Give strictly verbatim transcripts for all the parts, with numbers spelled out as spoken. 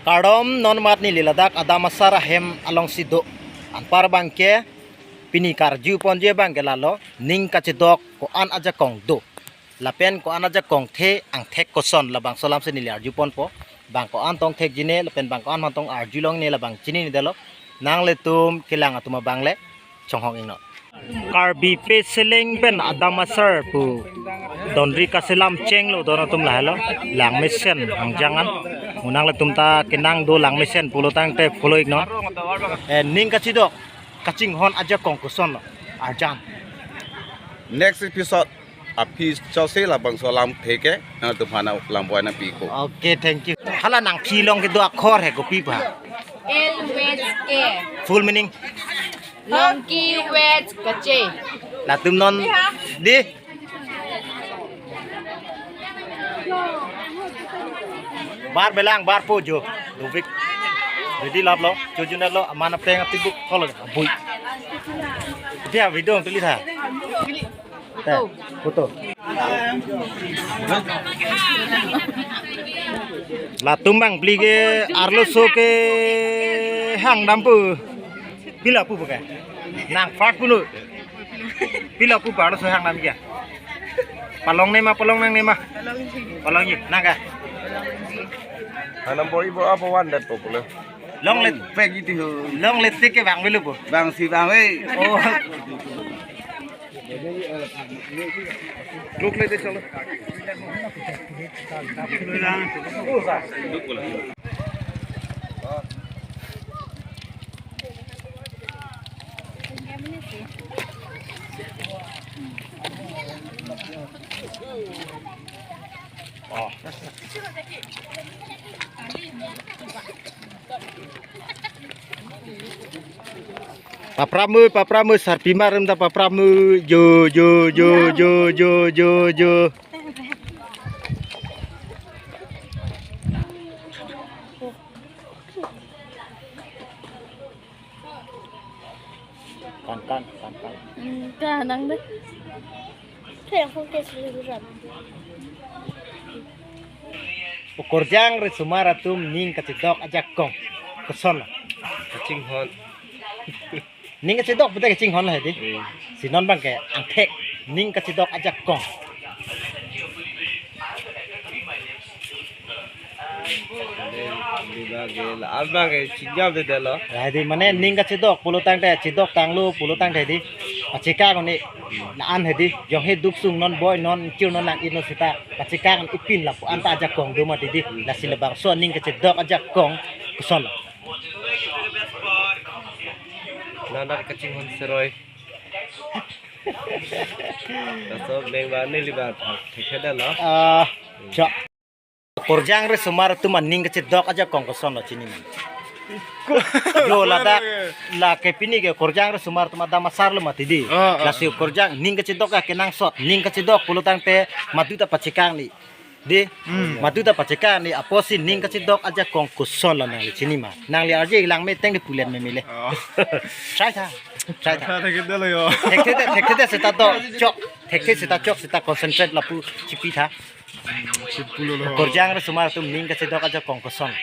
Kardom, non mat neli ladak Adam Asar ahem alongsi do. Anpar abangke pini karju ponji abangke lalo, ning kachedok ko-an ajakong do. Lapen ko-an ajakong the angthek koson, labangso alamsi neli arju ponpo. Bang ko-an tong thekji ne, lapen bang ko-an tong arjulong ne, labang chininedet lo. Nanglitum kelang atum abang le chonghong ingno. Karbi Peseleng pen Adam Asar pu donri kaselam chenglo don atum lahelo. Langmesen hangjang an. Mo nanglitum ta kenang do Langmesen pulo tangte follow iknon. Eh, ning kachedok kachinghon ajakong kosonlo, arjan. Next episode aphi chotsi labangso alam theke nangtum aphan alam boi nangpiko. Okay, thank you. Hala nangphi along kedo akhor he, kopi pa? L W K. Full meaning? Longki Wet Kache. Latum non di. Bar belang, bar po jo. Dovik. Ready lap lo, chojun lo, aman apeng atibuk, kolo, bui. Dia video tulis ha. Te, foto. Latum bang phli ke arloso kehang dam pu. Pila pu ke? Nang first pu nu. Pila pu arloso hang dam ke? Palong ne ma, palong nangne ma? Palong ji. Nang ke? Anam bor ibo apa wan dat popular. Long let. Pegi ti ho. Long let ke bang belu pu. Bang si bang we. Oh. Ruk le de chalo. Oh. Paprap mu, paprap mu, sarpimar em ta paprap mu, jo, jo, jo, jo, jo, jo, jo. Kan, kan, kan, kan. Hmm, kanang deh. Kayak fokus liburan. Okorjang risomar atum ning kachedok ajakong koson. Kachinghon. Ning kachedok pulote kachinghon he di. Hmm. Si non bang ke angthek ning kachedok ajakong. Di bang ke la-an bang ke chingjam de lo. Lahai di mane ning kachedok pulo tangte chedok tanglo pulo tangte di. Pachekang ni la-an he di. Jong he duk sung non boi non chir non lang ino seta. Pachekang ipin lapu-an ta ajakong do mati di. Lasi labangso ning kachedok ajakong koson. Nang dak kachinghon seroi. Laso beng ba neli ba thek thek lo. Ah, chok. Okorjang risomar atum aning kachedok ajakong kosonlo chini ma? Jo ladak, lake pini ke okorjang risomar atum Adam Asar lo mati di. Ah, ah. Lasi okorjang ning kachedok ke kenangsot, ning kachedok pulo tangte madu ta pachekang ni. Di, hmm, madu ta pachekang ni apotsi ning kachedok ajakong kosonlo nangli chini ma? Nangli arje lang me teng di pulen me mele. Oh. Try tha. Try tha. Tha, tha, kita lo yo. Thekthe, thekthe seta to chok. Thekthe seta chok seta concentrate lapu chipi tha. Chipulo lo. Okorjang risomar atum ning kachedok ajakong koson.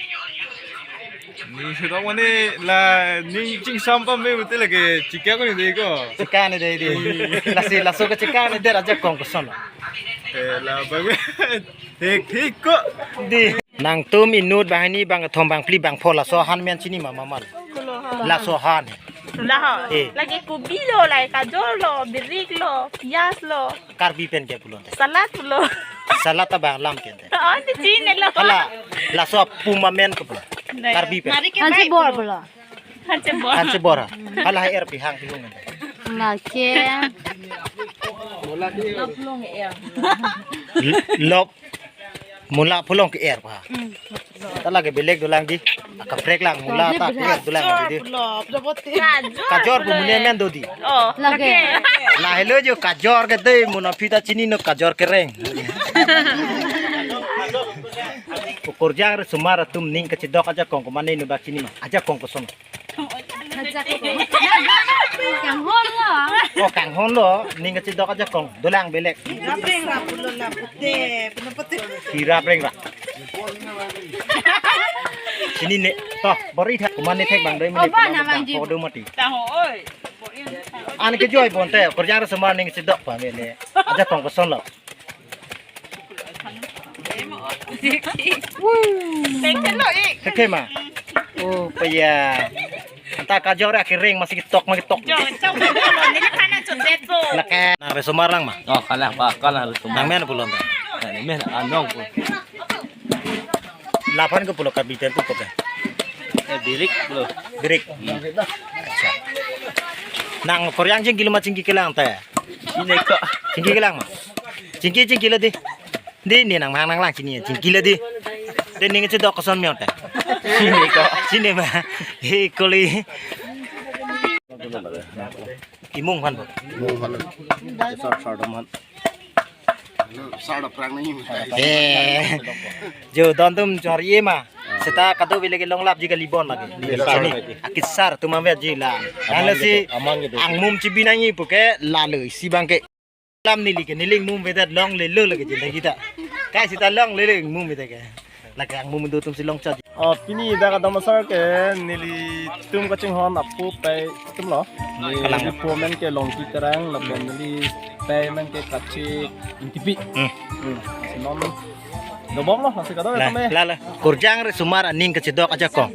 Ning chedok mane la ning chingsam pame pulote lake chekang ni de ko. Chekang ni de di. Lasi laso kachekang ni det ajakong koson. Eh, la bang. Thek thek ko. Di. Nangtum inut banghini bangkethom bangphli bangpho laso ahan men chini ma mama? Laso ahan. Laho. Eh. Lake kobi lo, lake kajor lo, birik lo, pias lo. Karbi pen ke pulote? Salad pulo. Salad ta bang alam ke te. Oh, di chinilo. Hala, laso puma men ke pulo. Dai. Karbi pen. Mari ke Hanse bai bor pulo. Pulo. Hanse bor. Hanse bor ha. Hala hai er pihang pihung. Lake. Lop long er. L-, lop. Mula pulong ke er pa. Hmm. Ta lake belek dolang di. Akaprek lang mula ta ke er dolang di. Pulo, pulo bote. Kajor. Kajor pu mune men do di. Oh, lake. Lake. Lahelo jo kajor ke de muna pita chini no kajor kereng. Okorjang risomar atum ning kachedok ajakong ko mane no dak chini ma. Ajakong koson. Ajakong. Kanghon lo. Oh, kanghon lo. Ning kachedok ajakong. Dolang belek. Rapreng ra pulo la pute. Pulo pute. Kira preng ra. Chinine, to, bor-i thak, komatne thek abang doi mene. Oba pula namang abang ji. Podo mati. Taho, oi. An kejoi bonte, Okarjang Risomar aning chedok pa mene. Ajakong kosonlo. Thekthe lo, ik. Thekthe ma. Oh, paya. Anta kajor ya kering masih ketok ma ketok. Jo, jo, jo, neli kana chondet po. Lake. Nang Risomar lang ma. Oh, kalang pa, kalang Risomar. Nang men pulo ta. Nang men anong po. Laphan ke pulo kabitan tu pakai. Eh, birik pulo. Birik. Nang Okarjang chingki lo ma chingki kelang ta. Chingki ko. Chingki kelang ma. Chingki chingki lo di. Di ne nang mang nang lang chini chingki lo di. Di ning chedok koson meo ta. Chingki ko. Chingki ma. He koli. Imung aphan bo. Imung aphan. Sar sar dam aphan. Sar dam prang nang. Eh. Jo don atum chor ye ma. Seta kado bile ke longlap ji kali bon lagi. Sar. Chini akisar atum avet ji la. Aman lasi gitu, aman gitu. Angmum chibi nangji puke lalo isi abang ke. Lam neli ke neli ingmum avedet longlelo lagi jindagi ta. Kai seta longlelo ingmum avedet ke. Lake angmum do atum si longchot. Oh, pini dak adam asar ke nelitum kachinghon apo pei atum lo. Kalang. Neli po amen ke Longki Terang, lapen neli pei amen ke Kachi Ingtipi. Hmm. Hmm. Si non dobom lo, masih kada. Lah, kami. Lah, lah. Okarjang Risomar aning kachedok ajakong.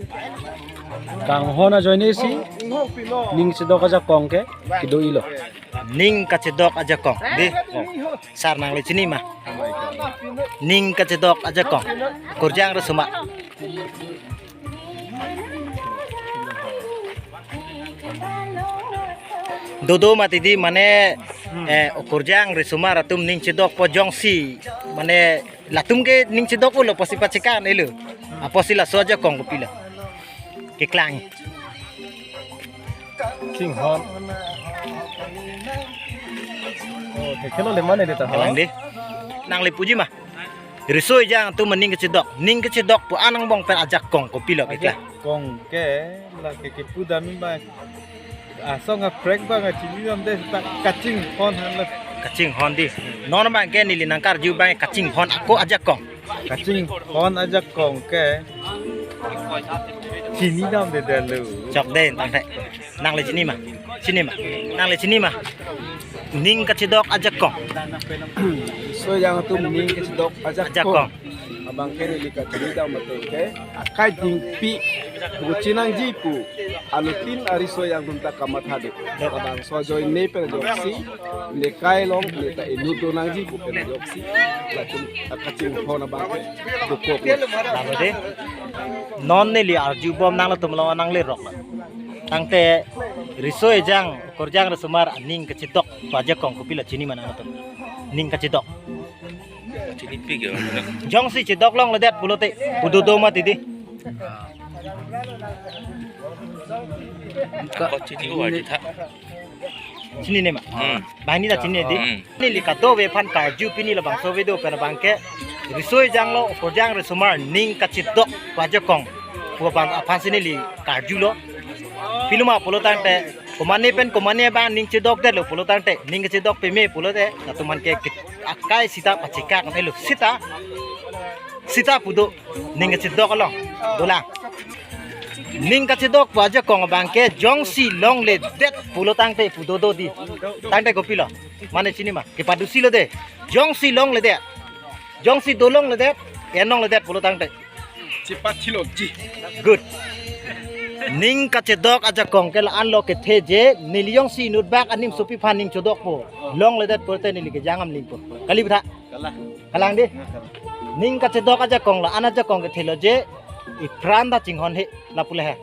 Kanghon ajoine si ning chedok ajakong ke kedo-i lo. Ning kachedok ajakong. Di. Sar nangli chini ma. Ning kachedok ajakong. Okarjang Risomar. Dodo mati di mane, eh, Okarjang Risomar atum ning chedok po jongsi mane latum ke ning chedok ulo apotsi pachekang elo. Apotsi laso ajakong kopilo. Keklang. Chinghon. Oh, thekthe lo le mane di ta. Kalang di. Nangli puji ma. Riso ejang atum aning kachedok. Ning kachedok pu-an angbong pen ajakong kopilo keklang. Ajakong ke lake kepu dam abang. Asong aprek abang chini damde ta kachinghon aphan lo. Kachinghon di. Non abang ke neli nangkarju abang kachinghon ako ajakong. Kachinghon ajakong ke chini damde detlo. Chok de tangte. Nangli chini ma. Chini ma. Nangli chini ma. Ning kachedok ajakong. Riso ejang atum ning kachedok ajakong. Ajakong. Abang ke neli kachini dam mate ke akai dingpi pu chinangji pu alutin ariso ejang atum ta kamatha de. Dek. Labangso ajoine pen ajoksi, ne kai along ne ta inut do nangji pu pen ajoksi, latum akachinghon abang ke dokok. Lalu de, non neli arjubom nangtum along nanglerok. Tangte riso ejang Okarjang Risomar aning kachedok pu ajakong kopilo chini ma nangtum. Ning kachedok. Chinipik ya. Jongsi chedok longledet pulote, pu dodo mati di. Ko chini ko wajib tha. Chinine ma. Hmm. Banghini ta chini di. Hmm. Neli kadokave aphan karju pini labangso video pen abang ke. Riso ejang lo, Okarjang Risomar ning kachedok pu ajakong pu abang aphan si neli karjulo. Pilo ma pulo tangte, komatne pen komatne abang ning chedokdetlo pulo tangte, ning kachedok peme pulote, latum aphan ke, ke akai seta pachekang elo seta, seta pu do, ning kachedok along dolang. Ning kachedok pu ajakong abang ke jongsi longledet pulo tangte pu dodo di. Tangte kopilo? Mane chini ma, kepadusi lo de. Jongsi longledet. Jongsi dolongledet, enlongledet pulo tangte. Chepathiloji. Good. Ning kachedok ajakong ke la-an lo kethe je, neli jongsi inutbak anim sopi aphan ning chodokpo. Longledet pulote neli kejang am lingpo. Kali btha? Kalang. Kalang di. Ning kachedok ajakong la-an ajakong kethelo je, ipran ta chinghon he, lapu le he.